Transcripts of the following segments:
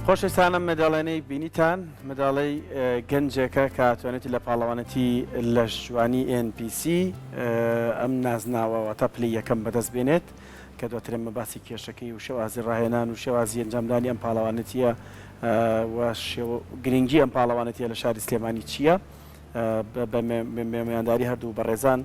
خۆشەویستان ئەم مەداڵیانەی بینیتان مەداڵی گەنجێکە کە توانێتی لە پاڵەوانەتی لەشجوانی NPC ئەم نازناوە واتە پلەی یەکەم بەدەست بێنێت کە دواتر ئێمە باسی کێشەکەی و شێوازی ڕاهێنان و شێوازی ئەنجامدانی ئەم پاڵەوانێتیە و گرنگی ئەم پاڵەوانێتیە لە شاری سلێمانی چییە بە میوانداری هەردوو بەڕێزان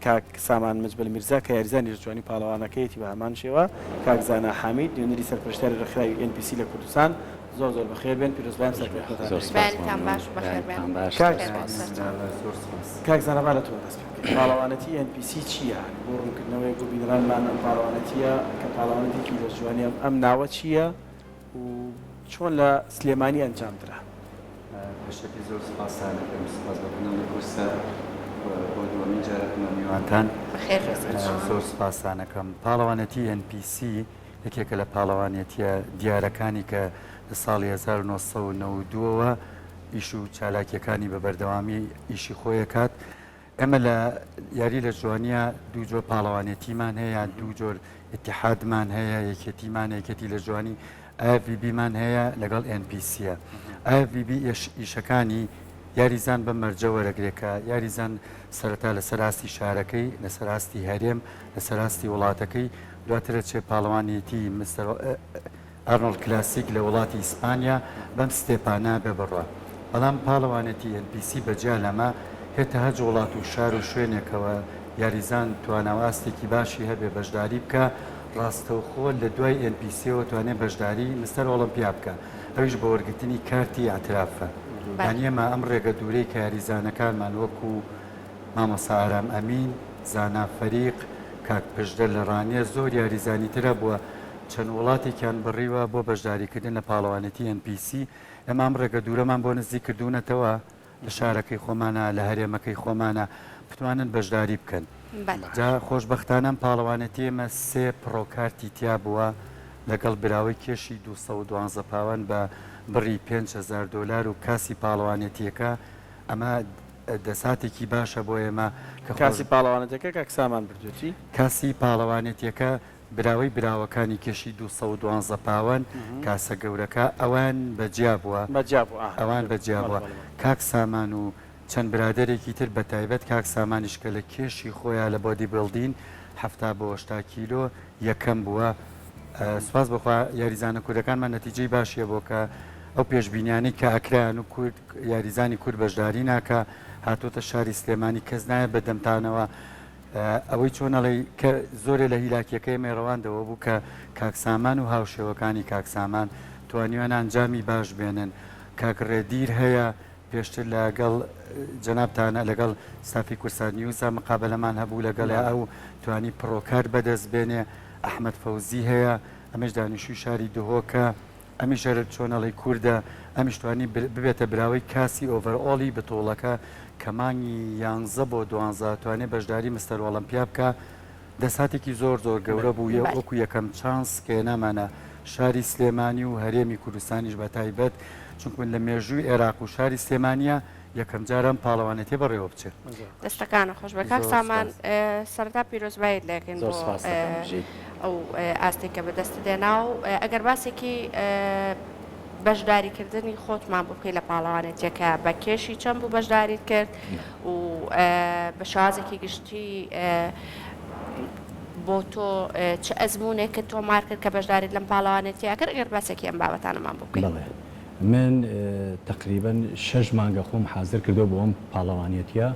کاک سامان مجبل میرزا کە یاریزانی لەشجوانی پاڵەوانەکەیەتی بە هەمان شێوە کاک زانا حامید نوێنەری سەرپەرشتیاری ڕێکخراوی NPC لە کوردستان زۆر زۆر بەخێر بێن پیرۆزبایان سەرکەوتنتان زۆر سپاس بەیانتان باش و بەخێر بێن. کاک بەخێر بێن سەرچاو. زۆر سپاس. کاک زانا با لە تۆوە دەست پێ بکەین پاڵەوانێتی NPC چییە؟ بۆ ڕوونکردنەوەیەک بۆ بینەرانمان ئەم پاڵەوانێتییە کە پاڵەوانێتیەکی لەشجوانیە ئەم ناوە چییە و چۆن لە سلێمانی ئەنجام درا؟ پێشەکی زۆر سپاستان ئەکەم، سپاس بۆ کەناڵی کوردسات بۆ دووەمین جارە بمە میوانتان. بەخێر بێی سەرچاوە. زۆر سپاستان ئەکەم. پاڵەوانێتی NPC یەکێکە لە پاڵەوانێتیە دیارەکانی کە لە ساڵی 1992 ەوە ئیش و چالاکیەکانی بە بەردەوامی ئیشی خۆی ئەکات. ئێمە لە یاری لە جوانیە دوو جۆر پاڵەوانێتیمان هەیە یان دوو جۆر ئیتیحادمان هەیە یەکێتیمان یەکێتی لە جوانی IFBB مان هەیە لەگەڵ NPC ە IFBB ئیشەکانی یاریزان بە مەرجە وەرەگرێت کە یاریزان سەرەتا لەسەر ئاستی شارەکەی لەسەر ئاستی هەرێم لەسەر ئاستی وڵاتەکەی دواترە چێ پاڵەوانێتی مستەر ئارنۆڵد کلاسیک لە وڵاتی ئیسپانیا بەم ستێپانە بێ بڕە. بەڵام پاڵەوانێتی NPC بە جیا لەمە، هێتە هەچ وڵات و شار و شوێنێکەوە یاریزان توانا و ئاستێکی باشی هەبێ بەشداری بکا، ڕاستەوخۆ لە دوای NPC ەوە توانێ بەشداری مستەر ئۆڵۆمپیا بکا، ئەویش بە وەرگرتنی کارتی ئیعتراف. یانی ئێمە ئەم ڕێگە دوورەی کە یاریزانەکانمان وەکوو مامۆستا ئارام ئەمین، زانا فەریق، کاک پشدەر لە ڕانیە زۆر یاریزانی تر هەبووە چەند وڵاتێکیان بڕیوە بۆ بەشداریکردن لە پاڵەوانێتی NPC، ئێمە ئەم ڕێگە دوورەمان بۆ نزیک کردوونەتەوە لە شارەکەی خۆمانا، لە هەرێمەکەی خۆمانا بتوانن بەشداری بکەن. جا خۆشبەختانە ئەم پاڵەوانێتی ئێمە سێ pro کارتی تیا بووە لەگەڵ براوەی کێشی 212 پاوەن بە بڕی 5000 دۆلار و کاسی پاڵەوانێتییەکە، ئەمە دەساتێکی باشە بۆ ئێمە کە خۆش. کاسی پاڵەوانێتیەکە کاک سامان بردوێتی. کاسی پاڵەوانێتیەکە براوەی براوەکانی کێشی 212 پاوەن کاسە گەورەکە ئەوان بە جیا بووە بە جیا بوو ئاها ئەوان بە جیا بەڵێ بووە بەڵێ بەڵێ. کاک سامان و چەند برادەرێکی تر بە تایبەت کاک سامانیش کە لە کێشی خۆیا لە body building 70 بۆ 80 کیلۆ یەکەم بووە سوپاس بۆ خوا یاریزانە کوردەکانمان نەتیجەی باشی هەبووە کە ئەو پێشبینیانەی کە ئەکرایان و کورد یاریزانی کورد بەشداری ناکا هاتۆتە شاری سلێمانی کەس نایە بە دەمتانەوە ئەوەی چۆن ئەڵێی کە زۆرێ لە هیلاکیەکەی ئێمەی ڕەواندەوە بوو کە کاک سامان و هاوشێوەکانی کاک سامان توانیویانە ئەنجامی باش بێنن کاک ڕێدیر هەیە پێشتر لەگەڵ جەنابتانە لەگەڵ ستافی کوردسات نیوزا مقابەلەمان هەبوو لەگەڵیا ئەو توانی pro card بەدەست بێنێ ئەحمەد فەوزی هەیە ئەمەش دانیشووی شاری دهۆکە ئەمیش هەر چۆن ئەڵێی کوردە، ئەمیش توانی ببێتە براوەی کاسی overall ی بتوڵەکە کە مانگی یانزە بۆ دوانزە توانێ بەشداری مستەر ئۆڵەمپیا بکا، دەستهاتێکی زۆر زۆر گەورە بوو وەکو یەکەم چانس کە هێنامانە شاری سلێمانی و هەرێمی کوردستانیش بە تایبەت، چونکە لە مێژووی عێراق و شاری سلێمانییە یەکەم جار ئەم پاڵەوانێتیە بەڕێوە بچێت. دەستەکانت خۆش بێت کاک زۆر سامان سوپاس. سەرەتا پیرۆزبایت لێکەین زۆر بۆ سوپاست دەکەم بژیت. ئەو ئاستەی کە بەدەستت هێنا و ئەگەر باسێکی بەشداریکردنی خۆتمان بۆ بکەی لە پاڵەوانێتیەکە بە کێشی چەند بوو بەشداریت کرد و بە شێوازێکی گشتی بۆ تۆ چ ئەزموونێکت تۆمار کرد کە بەشداریت لەم پاڵەوانێتیە کرد ئەگەر باسێکی ئەم بابەتانەمان بۆ بکەی. بەڵێ من تەقریبەن شەش مانگە خۆم حازر کردوە بۆ ئەم پاڵەوانیەتیە،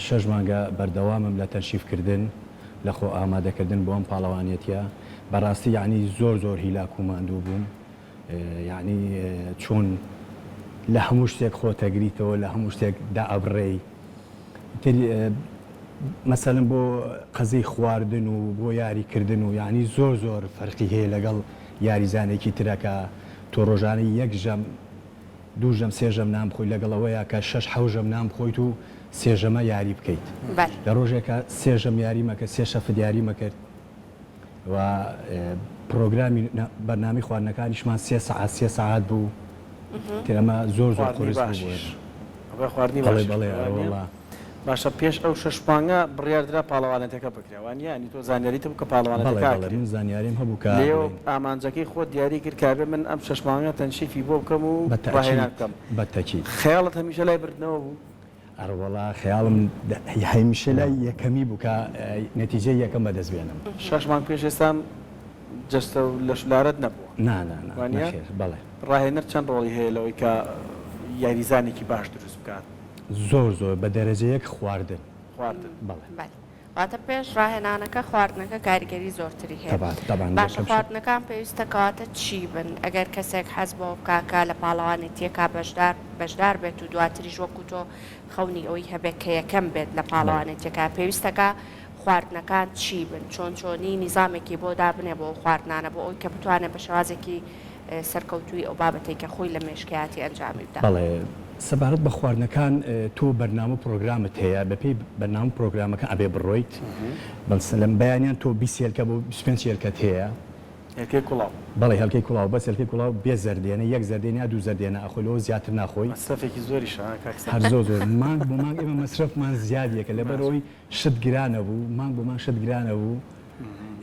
شەش مانگە بەردەوامم لە تەنشیف کردن، لە خۆ ئامادەکردن بۆ ئەم پاڵەوانیەتیە، بەڕاستی یەعنی زۆر زۆر هیلاک و ماندوو بووم، یەعنی چۆن لە هەموو شتێک خۆت ئەگریتەوە، لە هەموو شتێک دائەبڕێی، ئیتر مەسەلەن بۆ قەزیەی خواردن و بۆ یاری کردن و یەعنی زۆر زۆر فەرقی هەیە لەگەڵ یاریزانێکی ترە کە تۆ ڕۆژانە یەک ژەم دوو ژەم سێ ژەم نان بخۆیت لەگەڵ ئەوەیا کە شەش حەو ژەم نان بخۆیت و سێ ژەمە یاری بکەیت لە ڕۆژێکا سێ ژەم یاری مەکە سێ شەفت یاری مەکرد و پرۆگرامی بەرنامەی خواردنەکانیشمان سێ سەعات سێ سەعات بوو تر ئەمە زۆر زۆر خواردنی قورس بوو بۆ باشیش ئێمە. ئەڵێ خواردنی بەڵێ باشیش بەڵێ بوو وانیە؟ ئەرەوەڵا. باشە پێش ئەو شەش مانگە بڕیار درا پاڵەوانێتەکە بکرێ وانیە یانی تۆ زانیاریت هەبوو کە بەڵێ پاڵەوانێتەکە بەڵێ ئەکرێ من زانیاریم هەبوو کە لێیەوە بڵێین. ئامانجەکەی خۆت دیاری کرد کە ئەبێ من ئەم شەش مانگە تەنشیفی بۆ بکەم و بە ڕاهێنان تەئکید بکەم بە تەکید. خەیاڵت هەمیشە لای بردنەوە بوو؟ ئەڕەوەڵا خەیاڵم هەمیشە لای یەکەمی بوو کە نەتیجەی یەکەم بەدەست بێنم. شەش مانگ پێش ئێستا جەستە و لەش و لارەت نەبووە نا نا نا وانیە؟ نەخێر بەڵێ. ڕاهێنەر چەند ڕۆڵی هەیە لەوەی کە یاریزانێکی باش دروست بکات؟ زۆر زۆر بە دەرەجە یەک خواردن. خواردن. بەڵێ. بەلێ واتە پێش ڕاهێنانەکە خواردنەکە کاریگەری زۆرتری هەیە. تەبعەن تەبعەن باشە یەکەم شت. خواردنەکان پێویستە کەواتە چی بن ئەگەر کەسێک حەز بەوە بکا کە لە پاڵەوانێتیەکا بەشدار بەشدار بێت و دواتریش وەکو تۆ خەونی ئەوەی هەبێت کە یەکەم بێت لە بەڵێ. پاڵەوانێتیەکە پێویستەکا خواردنەکان چی بن چۆن چۆنی نیزامێکی بۆ دابنێ بۆ ئەو خواردنانە بۆ ئەوەی کە بتوانێت بە شێوازێکی سەرکەوتووی ئەو بابەتەی کە خۆی لە مێشکیاتی ئەنجامی بدا. بەڵێ سەبارەت بە خواردنەکان تۆ بەرنامە و پرۆگرامت هەیە بەپێی بەرنامە و پرۆگرامەکە ئەبێ بڕۆیت مەسەلەن بەیانیان تۆ 20 هێلکە بۆ 25 هێلکەت هەیە. هێلکەی کوڵاو. بەڵێ هێلکەی کوڵاو بەس هێلکەی کوڵاو بێ زەردێنە یەک زەردێنە یا دوو زەردێنە ئەخۆی لەوە زیاتر ناخۆی. مەسرەفێکی زۆریشە ها کاک هەر سەرچاو. زۆر زۆر مانگ بۆ مانگ ئێمە مەسرەفمان زیادیەکە لەبەر ئەوەی شت گرانەبوو مانگ بۆ مانگ شت گرانەبوو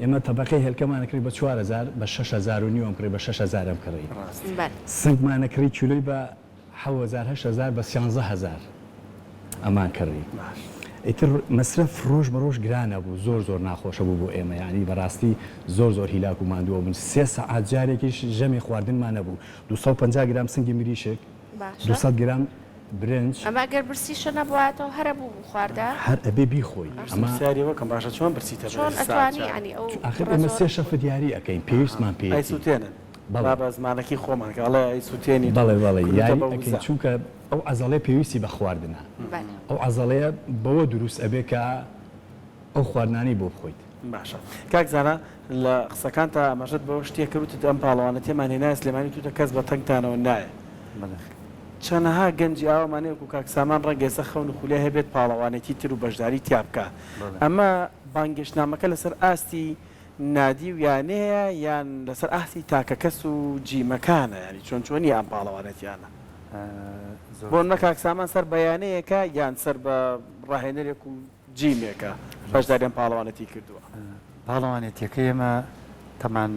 ئێمە تەبەقەی هێلکەمان ئەکڕی بە 4000 بە 6500 ئەم کڕی بە 6000 ئەم کڕی سنگمان ئەکڕی کیلۆی بە 7000 8000 بە 13000 ئەمان کڕی ئیتر مەسرەف ڕۆژ بە ڕۆژ گرانە بوو زۆر زۆر ناخۆشە بوو بۆ ئێمە یعنی بەڕاستی زۆر زۆر هیلاک و ماندووە بوون سێ سەعات جارێکیش ژەمی خواردنمان نەبوو 250 گرام سنگی مریشک باشە. 200 گرام برنج. ئەمە ئەگەر برسیشە نەبوایەتەوە هەر ئەبوو بخواردا؟ هەر ئەبێ بیخۆی ئەمە. پرسیاری وەکەم باشە چۆن برسیتە چۆن بەرێز سەعات ئەتوانی چار؟ یانی ئەو ئاخر بڕە ئێمە زۆرە سێ بخۆی؟ شەفت یاری ئەکەین پێویستمان پێیەتی. ئەیسوتێنن بەڵێ. با بە زمانەکەی خۆمان کە ئەڵێ ئەیسوتێنیت و بەڵێ بەڵێ کردوتە یاری بە ئەکەین وزە. چونکە ئەو عەزەڵەیە پێویستی بە خواردنە بەلێ. ئەو عەزەڵەیە بەوە دروست ئەبێ کە ئەو خواردنانەی بۆ بخۆیت. باشە کاک زانا لە قسەکانتا ئاماژەت بەوە شتێک کرد وتت ئەم پاڵەوانەتیەمان هێنایە سلێمانی وتوتە کەس بە تەنگتانەوە نایە چەنەها گەنجی ئاوامان هەیە وەکو کاک سامان ڕەنگە ئێستا خەون و خولیای هەبێت پاڵەوانێتی تر و بەشداری تیا بکا ئەمە بانگێشتنامەکە لەسەر ئاستی نادی و یانەیە یان لەسەر ئاستی تاکەکەس و جیمەکانە یانی چۆن چۆنیە ئەم پاڵەوانێتیانە بۆ نمونە کاک سامان سەر بە یانەیەکە یان سەر بە ڕاهێنەرێک و جیمێکە بەشداری ئەم پاڵەوانێتی کردووە. پاڵەوانێتیەکەی ئێمە تەمان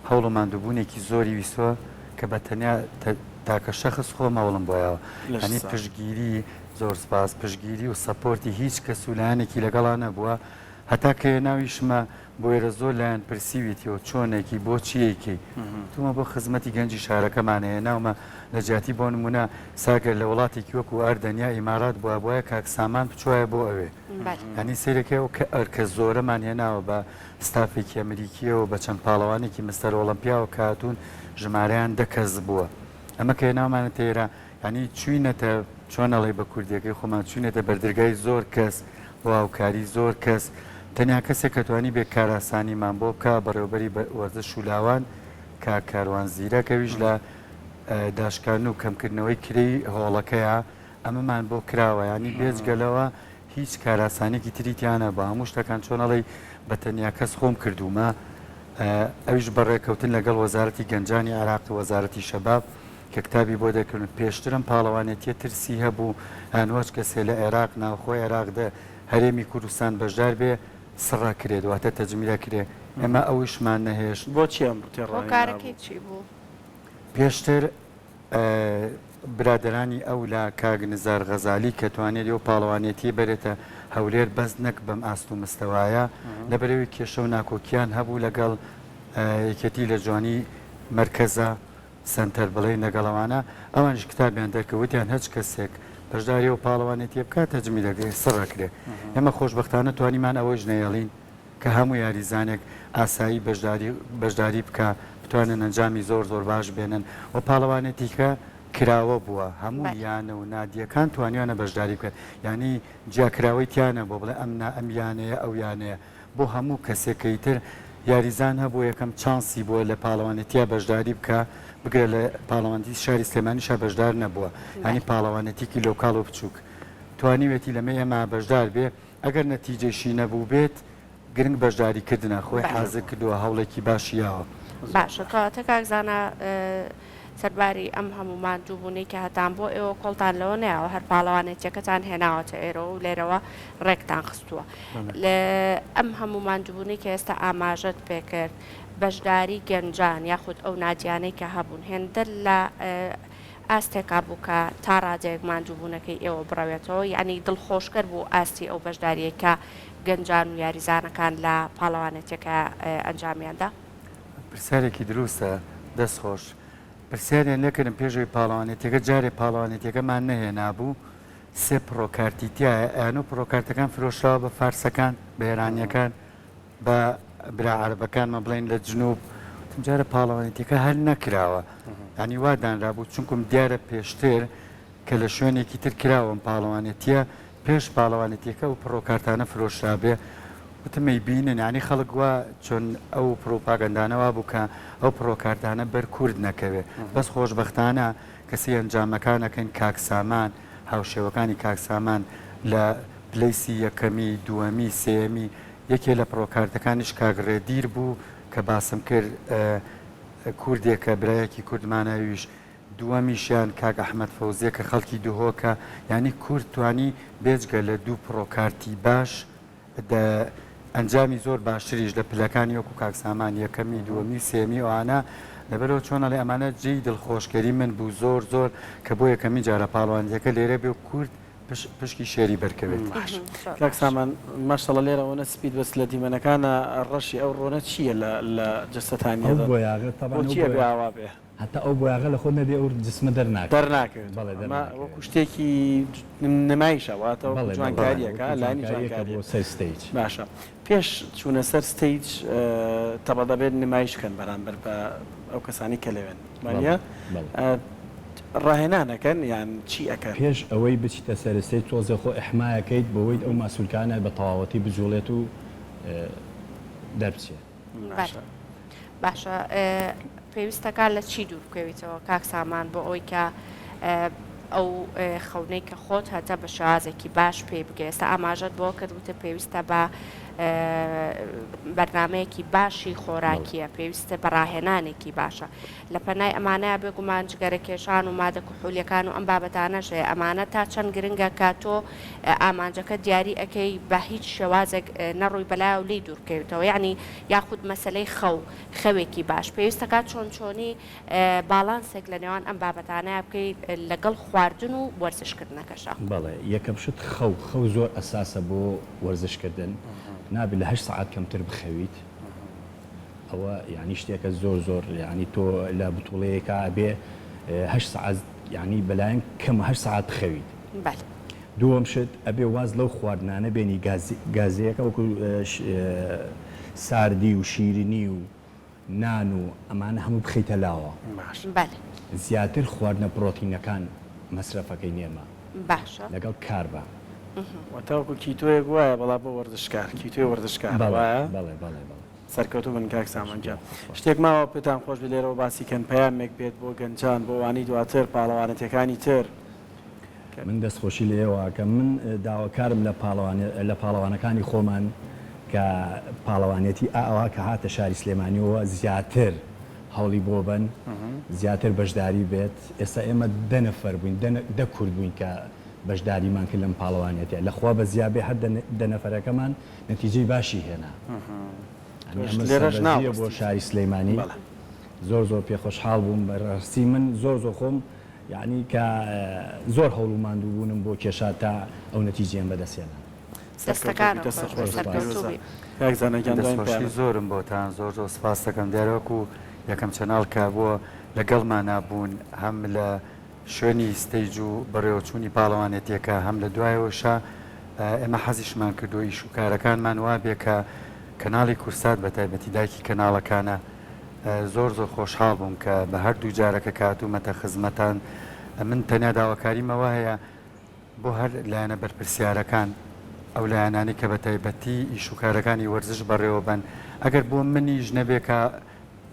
هەوڵ و ماندووبوونێکی زۆری ویستووە کە بە تەنیا تاکە شەخس خۆم هەوڵم بۆ یاوە یانی پشتگیری زۆر سپاس پشتگیری و support ی هیچ کەس و لایەنێکی لەگەڵا نەبووە هەتا کە ناویشمە بۆ ئێرە زۆر لایەن پرسیویەتیەوە چۆنێکی بۆ چیەکەی تومە بۆ خزمەتی گەنجی شارەکەمان هەیە ناومە لە جیاتی بۆ نمونە ساگەر لە وڵاتێکی وەکو ئەردەن یا ئیمارات بووە بوایە کاک سامان بچوایە بۆ ئەوێ یانی سەیرەکەی ئەو کە ئەرکە زۆرەمان هێناوە بە ستافێکی ئەمریکیەوە بە چەند پاڵەوانێکی مستەر ئۆڵەمپیاوە کە هاتوون ژمارەیان دە کەس بووە ئەمە کە هێناومانەتە ئێرە یانی چوینەتە چۆن ئەڵێی بە کوردیەکەی خۆمان چوینەتە بەردرگای زۆر کەس بۆ هاوکاری زۆر کەس تەنیا کەسێک کە توانی بێ کاراسانیمان بۆ بکا بەڕێوبەری وەرزش و لاوان کاک کاروان زیرەک ئەویش لە داشکاندن و کەمکردنەوەی کرێی هۆڵەکەیە ئەمەمان بۆ کراوە یانی بێجگە لەوە هیچ کاراسانێکی تری تیا نەبووە هەموو شتەکان چۆن ئەڵێی بە تەنیا کەس خۆم کردوومە ئەویش بە ڕێکەوتن لەگەڵ وەزارەتی گەنجانی عێراق و وەزارەتی شەباب کە کتابی بۆ دەکردن پێشتر ئەم پاڵەوانێتیە ترسی هەبوو هەنوەچ کەسێ لە عێراق ناوخۆی عێراق دە هەرێمی کوردستان بەشدار بێ سڕە کرێت واتە تەجمیرە کرێ ئێمە ئەویشمان نەهێشت. بۆچی ئەم تێڕوانینە هەبوو؟ هۆکارەکەی چی بوو؟ پێشتر برادەرانی ئەو لا کاک نزار غەزالی کە توانیەتی ئەو پاڵەوانێتیە بەرێتە هەولێر بەس نەک بەم ئاست و مستەوایە لەبەرئەوەی کێشە و ناکۆکیان هەبوو لەگەڵ یەکێتی لە جوانی مەرکەزە سەنتەر بڵێین لەگەڵ ئەوانە ئەوانیش کتابیان دەرکرد وتیان هەچ کەسێک بەشداری ئەو پاڵەوانێتیە بکات تەجمی دەکرێ سڕ ئەکرێ ئێمە خۆشبەختانە توانیمان ئەوەیش نەیەڵین کە هەموو یاریزانێک ئاسایی بەشداری بەشداری بکا بتوانن ئەنجامی زۆر زۆر باش بێنن و پاڵەوانێتیکە کراوە بووە هەموو بەلێ. یانە و نادیەکان توانیویانە بەشداری بکەن یانی جیاکراوەی تیا نەبووە بڵێ ئەم نا ئەم یانەیە ئەو یانەیە بۆ هەموو کەسێک کە ئیتر یاریزان هەبووە یەکەم چانسی بووە لە پاڵەوانێتیا بەشداری بکا بگرە لە پاڵەوانێتی شاری سلێمانیشا بەشدار نەبووە یانی بەلێ. پاڵەوانێتیکی local و بچووک توانیوێتی لەمەی ئێمە بەشدار بێ ئەگەر نەتیجەیشی نەبووبێت گرنگ بەشداری کردنە، خۆی باشە. حازر کردووە هەوڵێکی باشی یاوە. باشە کەواتە کاک زانا. سەرباری ئەم هەموو ماندووبوونەی کە هەتان بۆ ئێوە کۆڵتان لەوە نەیاوە هەر پاڵەوانێتیەکەتان هێناوەتە ئێرەوە و لێرەوە ڕێکتان خستووە. لە ئەم هەموو ماندووبوونەی کە ئێستا ئاماژەت پێکرد بەشداری گەنجان یاخود ئەو نادیانەی کە هەبوون هێندە لە ئاستێکا بوو کە تا ڕادەیەک ماندووبوونەکەی ئێوە بڕەوێتەوە یانی دڵخۆشکەر بوو ئاستی ئەو بەشداریەی کە گەنجان و یاریزانەکان لە پاڵەوانێتیەکە ئەنجامیان دا؟ پرسیارێکی دروستە دەست خۆش. پرسیاریان لێکردم پێش ئەوەی پاڵەوانێتیەکە جارێ پاڵەوانێتیەکەمان نەهێنابوو سێ pro کارتی تیایە ئەیانو pro کارتەکان فرۆشراوە بە فارسەکان بە ئێرانیەکان بە برا عەرەبەکانمان بڵێین لە جنوب وتم جارە پاڵەوانێتیەکە هەر نەکراوە یانی وا دانرابوو چونکم دیارە پێشتر کە لە شوێنێکی تر کراوە ئەم پاڵەوانێتیە پێش پاڵەوانێتیەکە ئەو پڕۆکارتانە فرۆشرابێ وتم ئەیبینن یانی خەڵک وا چۆن ئەو پڕوپاگەندانە وابوو کە ئەو پڕۆکارتانە بەر کورد نەکەوێ بەس خۆشبەختانە کە سەی ئەنجامەکان ئەکەین کاک سامان هاوشێوەکانی کاک سامان لە پلەیسی یەکەمی دووەمی سێیەمی یەکێ لە پڕۆکارتەکانیش کاک ڕێدیر بوو کە باسم کرد کوردێکە برایەکی کوردمانە ئەویش دووەمیشیان کاک ئەحمەد فەوزیە کە خەڵکی دهۆکە، یانی کورد توانی بێجگە لە دوو پڕۆکارتی باش دە ئەنجامی زۆر باشتریش لە پلەکانی وەکو کاک سامان یەکەمی دووەمی و سێیەمی ئەوانە لەبەرئەوە چۆن ئەڵێ ئەمانە جێی دڵخۆشکەری من بوو زۆر زۆر کە بۆ یەکەمین جارە پاڵەوانێتیەکە لێرە بێ و کورد پشکی شێری بەرکەوێت. باش کاک سامان ماشااللە لێرە ئەوەنە سپیت بەس لە دیمەنەکانا ڕەشی ئەو ڕۆنە چیە لە لە جەستەتانیە ئەو بۆیاغە تەبعەن بۆچی ئەبێ ئاوا بێ؟ هەتا ئەو بۆیاغە لە خۆت نەبێ ئەو جسمە دەرناکەوێت. دەرناکەوێت بەڵێ ئەمە دەرناکەوێت. وەکو شتێکی نمایشە واتە وەکو بەڵێ بەڵێ جوانکاریەکە وەکو لایەنی جوانکاریەکە جوانکاریە بۆ سەر stage. باشە پێش چوونە سەر stage تەبع دەبێت نمایش کەن بەرامبەر بە ئەو کەسانەی کە لەوێن بەڵێ وانیە بەڵێ. ڕاهێنان ئەکەن یان چی ئەکەن؟ پێش ئەوەی بچیتە سەر stage تۆزێ خۆ ئیحمایەکەیت بۆوەی ئەو ماسولکانە بە تەواوەتی بجوڵێت و دەربچێ. باشە. باشە پێویستەکە لە چی دوور بکەویتەوە کاک سامان بۆ ئەوەی کە ئەو خەونەی کە خۆت هەتە بە شێوازێکی باش پێی بگەی ئێستا ئاماژەت بۆ کرد وتت پێویستە بە بەرنمەیەکی باشی خۆراکیە پێویستە بە ڕاهێنانێکی باشە لە پەنای ئەمانەیە بێگومان جگەرە کێشان و مادە کحولیەکان و ئەم بابەتانەش هەیە ئەمانە تا چەند گرنگە کە تۆ ئامانجەکە دیاری ئەکەی بە هیچ شێوازێک نەڕۆی بەلایەوە لێی دوور بکەویتەوە یەعنی یاخود مەسەلەی خەو خەوێکی باش پێویستەکات چۆن چۆنی باڵانسێک لە نێوان ئەم بابەتانەیا بکەی لەگەڵ خواردن و وەرزش کردنەکەشا. بەڵێ یەکەم شت خەو خەو زۆر ئەساسە بۆ وەرزش کردن نابێت لە هەشت سەعات کەمتر بخەویت ئەوە یانی شتێکە زۆر زۆر یانی تۆ لە بتوڵەیەکا ئەبێ هەشت سەعات یانی بەلایەن کەمە هەشت سەعات بخەویت. بەلێ. دووەم شت ئەبێ واز لەو خواردنانە بێنی گازی گازیەکە وەکو ساردی و شیرینی و نان و ئەمانە هەموو بخەیتە لاوە. باشە. بەلێ. زیاتر خواردنە پرۆتینەکان مەسرەفەکەی نێمە. باشە. لەگەڵ کاربە. واتە وەکو کیتۆیەک وایە بەڵا بۆ وەرزشکار کیتۆی وەرزشکار بەڵێ وایە؟ بەڵێ بەڵێ بەڵێ. سەرکەوتوو بن کاک سامان گیان. شتێک ماوە پێتان خۆش بێت لێرەوە باسی کەن پەیامێک بێت بۆ گەنجان بۆ ئەوانەی دواتر پاڵەوانێتیەکانی تر؟ من دەست خۆشی لە ئێوە ئەکەم من داواکارم لە پاڵەوان لە پاڵەوانەکانی خۆمان کە پاڵەوانێتی ئاوا کە هاتە شاری سلێمانیەوە زیاتر هەوڵی بۆ بەن زیاتر بەشداری بێت ئێستا ئێمە دە نەفەر بووین دە کورد بووین کە بەشداریمان کرد لەم پاڵەوانێتیە لە خوا بەزیا بێ هەر دە نەفەرەکەمان نەتیجەی باشی هێنا یانی ئەمە سەربەرزیە بۆ شاری سلێمانی زۆر زۆر پێ خۆشحاڵ بووم بەڕاستی من زۆر زۆر خۆم یانی کە زۆر هەوڵ و ماندوو بوونم بۆ کێشا تا ئەو نەتیجەیەم بەدەست هێنا. دەستەکانت خۆش بێت سەرکەوتوو بی. کاک زانا گیان دەست دواین خۆشی پەیامت. زۆرم بۆتان زۆر زۆر سپاست دەکەم دیارە وەکو یەکەم channel کە بۆ لەگەڵمانا بوون هەم لە شوێنی stage و بەڕێوەچوونی پاڵەوانێتیەکە هەم لە دوایەوەشا ئێمە حەزیشمان کردووە ئیش و کارەکانمان وابێ کە کەناڵی کورسات بە تایبەتی دایکی کەناڵەکانە زۆر زۆر خۆشحاڵ بووم کە بە هەردوو جارەکە کە هاتوومەتە خزمەتان من تەنیا داواکاریم ئەوە هەیە بۆ هەر لایەنە بەرپرسیارەکان، ئەو لایەنانەی کە بە تایبەتی ئیش و کارەکانی وەرزش بەڕێوە بەن، ئەگەر بۆ منیش نەبێ کە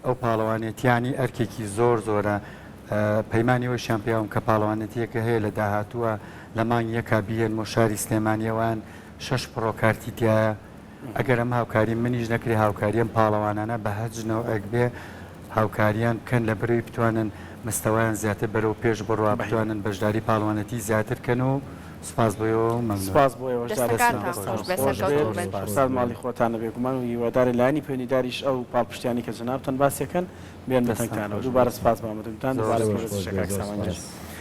ئەو پاڵەوانێتیانی ئەرکێکی زۆر زۆرە، پەیمانی ئەوەیشیان پێیاوم کە پاڵەوانێتییەکە هەیە لە داهاتووە لە مانگی یەکا بیهێنمەوە شاری سلێمانی ئەوان شەش pro کارتی تیایە، ئەگەر ئەم هاوکاری منیش نەکرێ هاوکاری ئەم پاڵەوانانە بە هەچ نەوعێک بێ. هاوکاریان بکەن لە بەرەوی بتوانن مستەوایان زیاتر بەرەو پێش بڕوا بتوانن بەشداری پاڵەوانێتی زیاتر کەن و سوپاس بۆ ئێوە و مەمنون. سوپاس بۆ ئێوەش دەستەکانتان دەستتان خۆش بێت خۆش سەرکەوتوو بێت بن. سوپاس ئوستاد ماڵی خۆتانە بێگومان و هیوادارین لایەنی پەیوەندیداریش ئەو پاڵپشتیانەی کە جەنابتان باسی ئەکەن بێن بە دەستتان تەنگتانەوە خۆش دووبارە بێت. سوپاس بۆ ئامادەبوونتان زۆر دووبارە زۆر سوپاس. خۆش پێشوازیش لە بێت کاک زۆر سامان گیان. سوپاس.